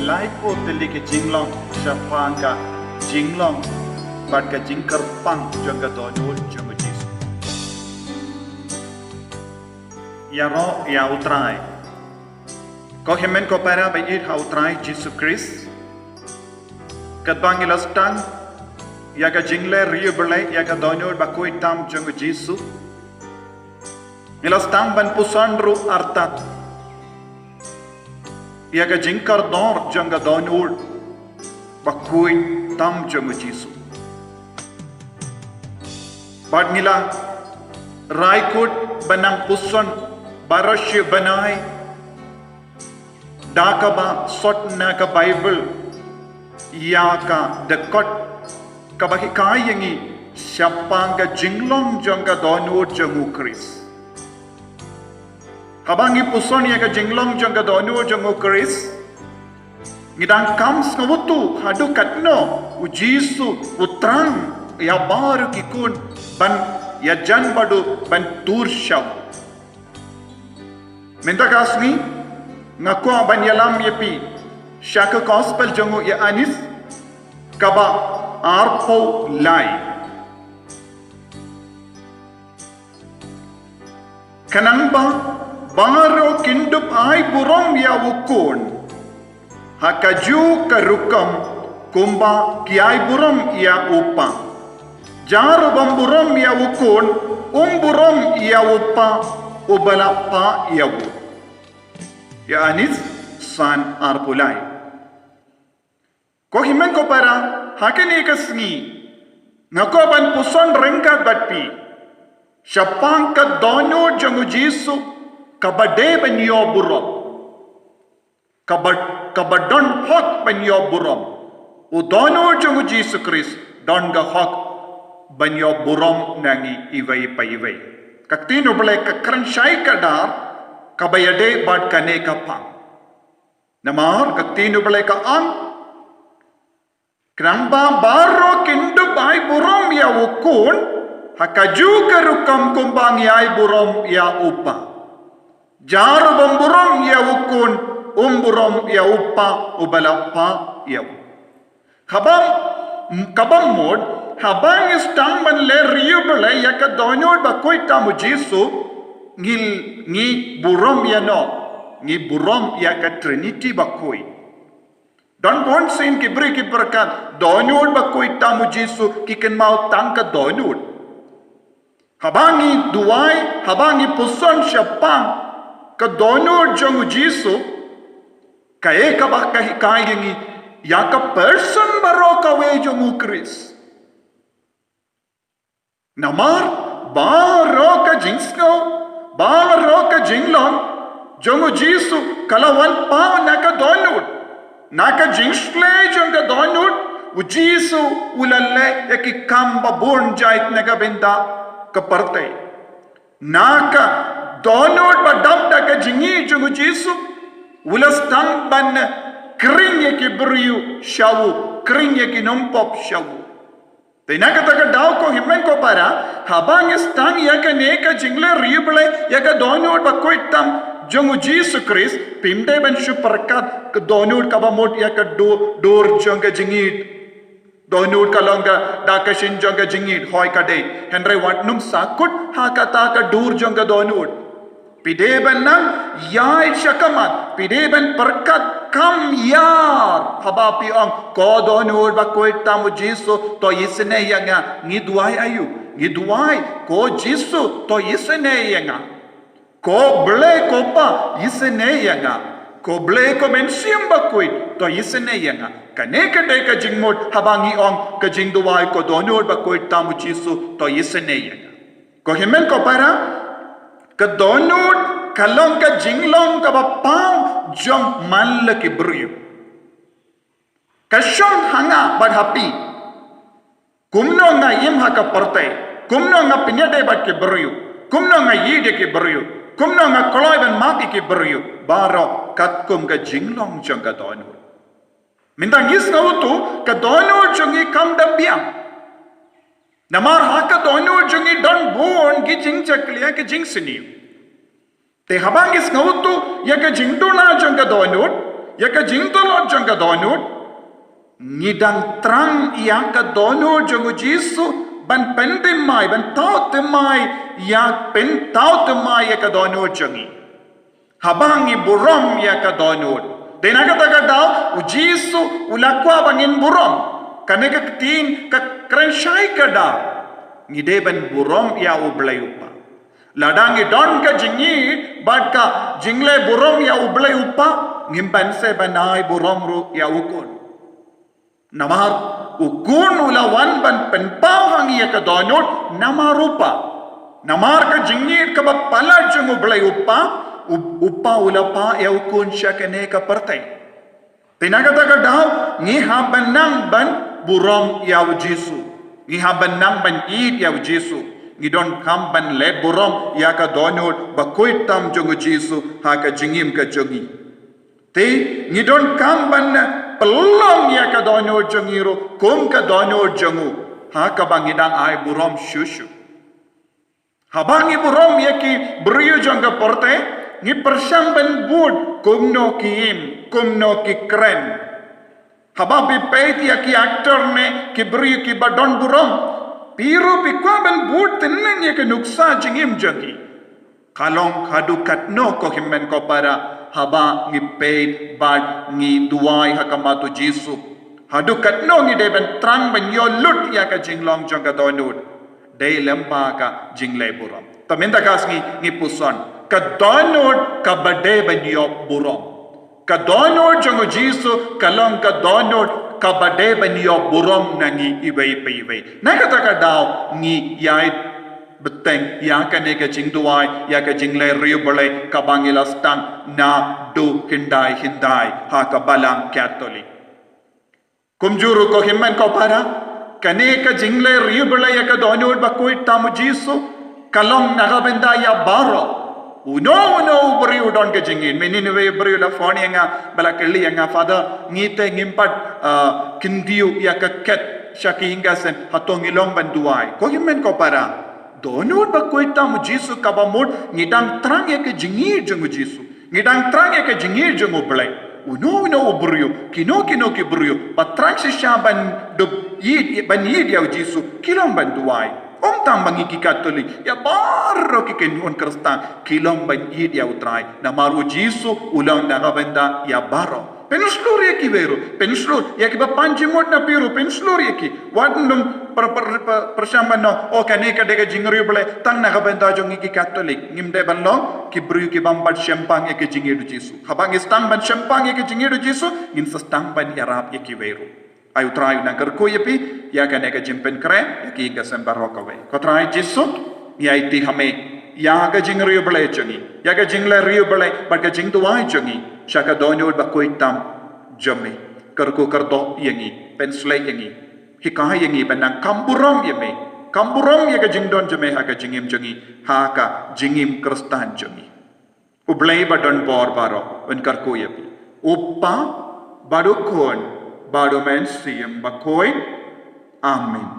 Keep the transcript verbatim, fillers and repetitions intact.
Lai ko tylli ki jinglong shaphang ka jinglong bad ka jingkyrpang jong ka dohnud jong u Jisu. Ïaroh ïa u Trai. Ko hynmen ko para ba ïeit ha u Trai Jisu Khrist. Katba ngi la sdang ïa ka jingleh riewblei ïa ka dohnud bakhuid tam jong u Jisu, ngi la sdang ban puson ruh artat ïa ka jingkordor jong ka dohnud bakhuid tam jong u Jisu. Bad ngi la rai kut ban nang puson baroh shi bnai da kaba sot na ka Baibl ïa ka dkhot kaba hikai ïa ngi shaphang ka jinglong jong ka dohnud jong u Khrist. Haba ngi puson ïa ka jinglong jong ka dohnud jong u Khrist, ngi dang kham sngewthuh haduh katno u Jisu u thrang ïa baroh ki khun ban ïajan bad u ban tur sha u. Mynta ka sngi nga kwah ban ïalam ïa phi sha ka gospel jong u Ïoannis kaba arphew lai. Khnang ba baroh kin dup ai burom ïa u Khun ha kajuh ka rukom kumba ki ai burom ïa u Kpa. Jar u bym burom ïa u Khun, um burom ïa u Kpa uba la phah ïa u. Ïoannis san arphew lai. Ko hynmen ko para, ha kane ka sngi nga kwah ban puson ryngkat bad phi shaphang ka dohnud jong u Jisu kaba dei ban ïoh burom, kaba, kaba don hok ban ïoh burom. U dohnud jong u Jisu Khrist don ka hok ban ïoh burom na ngi iwei pa iwei. Ka ktien u Blei ka kren shai kdar kaba ïadei bad kane ka phang. Namar ka ktien u Blei ka ong, khnang ba baroh kin dup ai burom ïa u Khun ha kajuh ka rukom kumba ngi ai burom ïa u Kpa. Jar u bym burom ïa u Khun, um burom ïa u Kpa uba la phah ïa u. Kaba, kaba mut, haba ngi sdang ban leh riewblei ïa ka dohnud bakhuid tam u Jisu, ngi, ngi burom ïa no, ngi burom ïa ka Trinity bakhuid. Don bun sien ki briew ki pyrkhat dohnud bakhuid tam u Jisu ki kynmaw tang ka dohnud. Haba ngi duwai, haba ngi puson shaphang ka dohnud jong u Jisu, kaei kaba ka hikai ïa ngi ïa ka person baroh kawei jong u Khrist. Namar baroh ka jingsngew, baroh ka jinglong jong u Jisu ka la wan paw na ka dohnud. Na ka jingshlei jong ka dohnud, u Jisu u la leh ïa ki kam ba bun jait na ka bynta ka pyrthei. Na ka dohnud ba dap da ka jingïeit jong u Jisu, u la sdang ban khring ïa ki briew sha u, khring ïa ki nongpop sha u. Te na kata ka daw ko hynmen ko para, haba ngi sdang ïa kane ka jingleh riewblei ïa ka dohnud bakhuid tam jong u Jisu Khrist, phim dei ban shu pyrkhat ka dohnud kaba mut ïa ka du-, dur jong ka jingïeit. Dohnud ka long ka da ka shin jong ka jingïeit, hooid ka dei. Hynrei wat nym sahkut ha kata ka dur jong ka dohnud. Phi dei ban nang ïaid shakhmat, phi dei ban pyrkhat kam ïar. Haba phi ong, ko dohnud bakhuid tam u Jisu, to isynei ïa nga, ngi duwai aïu, ngi duwai, ko Jisu, to isynei ïa nga. Ko Blei ko Pa, isynei ïa nga. Ko Blei ko Mynsiem Bakhuid, to isynei ïa nga. Kane ka dei ka jingmut haba ngi ong ka jingduwai ko dohnud bakhuid tam u Jisu, to isynei ïa nga. Ko hynmen ko para, ka dohnud ka long ka jinglong kaba paw jong man la ki briew. Ka shong ha nga bad ha phi. Kumno nga im ha ka pyrthei, kumno nga pynïadei bad ki briew, kumno nga ïeit ïa ki briew, kumno nga kloi ban map ïa ki briew, baroh katkum ka jinglong jong ka dohnud. Mynta ngi sngewthuh ka dohnud jong ngi kam da biang. Namar ha ka dohnud jong ngi don bun ki jingjakhlia, ki jingsniew. Te haba ngi sngewthuh ïa ka jingduna jong ka dohnud, Ïa ka jingtlot jong ka dohnud, ngi dang thrang ïa ka dohnud jong u Jisu ban pynthymmai, ban thaw thymmai ïa, pynthaw thymmai ïa ka dohnud jong ngi. Haba ngi burom ïa ka dohnud, dei na kata ka daw u Jisu u la kwah ba ngin burom. Kane ka ktien ka kren shai kyrdan. Ngi dei ban burom ïa U Blei U Kpa. Lada ngi don ka jingïeit bad ka jingleh burom ïa U Blei U Kpa, ngim banse ban ai burom ruh ïa U Khun. Namar U Khun u la wan ban pynpaw ha ngi ïa ka dohnud namar U Kpa. Namar ka jingïeit kaba palat jong U Blei U Kpa, U, U Kpa u la phah ïa U Khun sha kane ka pyrthei. Te na kata ka daw, ngi hap ban nang ban burom ïa u Jisu. Ngi hap ban nang ban ïeit ïa u Jisu. Ngi donkam ban leh burom ïa ka dohnud bakhuid tam jong u Jisu ha ka jingim ka jong ngi. Te ngi donkam ban pynlong ïa ka dohnud jong ngi ruh kum ka dohnud jong u, ha kaba ngi dang ai burom shuh shuh. Haba ngi burom ïa ki briew jong ka pyrthei, ngi pyrshang ban bud kumno ki im, kumno ki kren. Haba phi peit ïa ki actor ne ki briew kiba don burom, phi ruh phi kwah ban bud tyneng ïa ka nuksa jingim jong ki. Ka long haduh katno, ko hynmen ko para, haba ngi peit bad ngi duwai ha khmat u Jisu? Haduh katno ngi dei ban thrang ban ïoh lut ïa ka jinglong jong ka dohnud? Dei lyngba ka jingleh burom. Te mynta ka sngi ngi puson ka dohnud kaba dei ban ïoh burom. Ka dohnud jong u Jisu ka long ka dohnud kaba dei ban ïoh burom na ngi iwei pa iwei. Na kata ka daw ngi ïai bteng ïa kane ka jingduwai, ïa ka jingleh riewblei kaba ngi la sdang naduh hyndai hyndai ha ka Balang Katholik. Kumjuh ruh, ko hynmen ko para, kane ka jingleh riewblei ïa ka dohnud bakhuid tam u Jisu ka long na ka bynta ïa baroh. Uno uno u briew u don ka jingïeit. Mynhynnin uwei u briew u la phone ïa nga, ba la kylli ïa nga, Father, ngi te ngim pat, ah, kyntiew ïa ka khet sha ki ïing ka sem, hato ngi long ban duwai? Ko hynmen ko para, dohnud bakhuid tam u Jisu kaba mut ngi dang thrang ïa ka jingïeit jong u Jisu. Ngi dang thrang ïa ka jingïeit jong U Blei. Uno uno u briew, kino kino ki briew ba thrang shisha ban dup ïeit, ban ïeit ïa u Jisu, ki long ban duwai. Ym tang ma ngi ki Katholik, ïa baroh ki kynhun Khristan ki long ban ïeit ïa U Trai. Namar u Jisu u long na ka bynta ïa baroh. Pynshlur ïa kiwei ruh, pynshlur ïa kiba pan jingmut na phi ruh, pynshlur ïa ki. Wat nym pyrshang ban ong, oh, kane ka dei ka jingriewblei tang na ka bynta jong ngi ki Katholik. Ngim dei ban long ki briew ki bym pat shemphang ïa ka jingïeit u Jisu. Haba ngi sdang ban shemphang ïa ka jingïeit u Jisu, ngin sa sdang ban ïarap ïa kiwei ruh. Ai U Trai un nang kyrkhu ïa phi ïa kane ka jingpynkhreh ïa ki ïing ka sem baroh kawei. Ko Trai Jisu, ngi aiti ha me ïa ka jingriewblei jong ngi, ïa ka jingleh riewblei bad ka jingduwai jong ngi sha ka dohnud bakhuid tam jong me. Kyrkhu kyrdoh ïa ngi, pynshlei ïa ngi, hikai ïa ngi ban nang kham burom ïa me, kham burom ïa ka jingdon jong me ha ka jingim jong ngi, ha ka jingim Khristan jong ngi. U Blei ba don bor baroh un kyrkhu ïa phi. U Kpa bad U Khun bad U Mynsiem Bakhuid. Amen.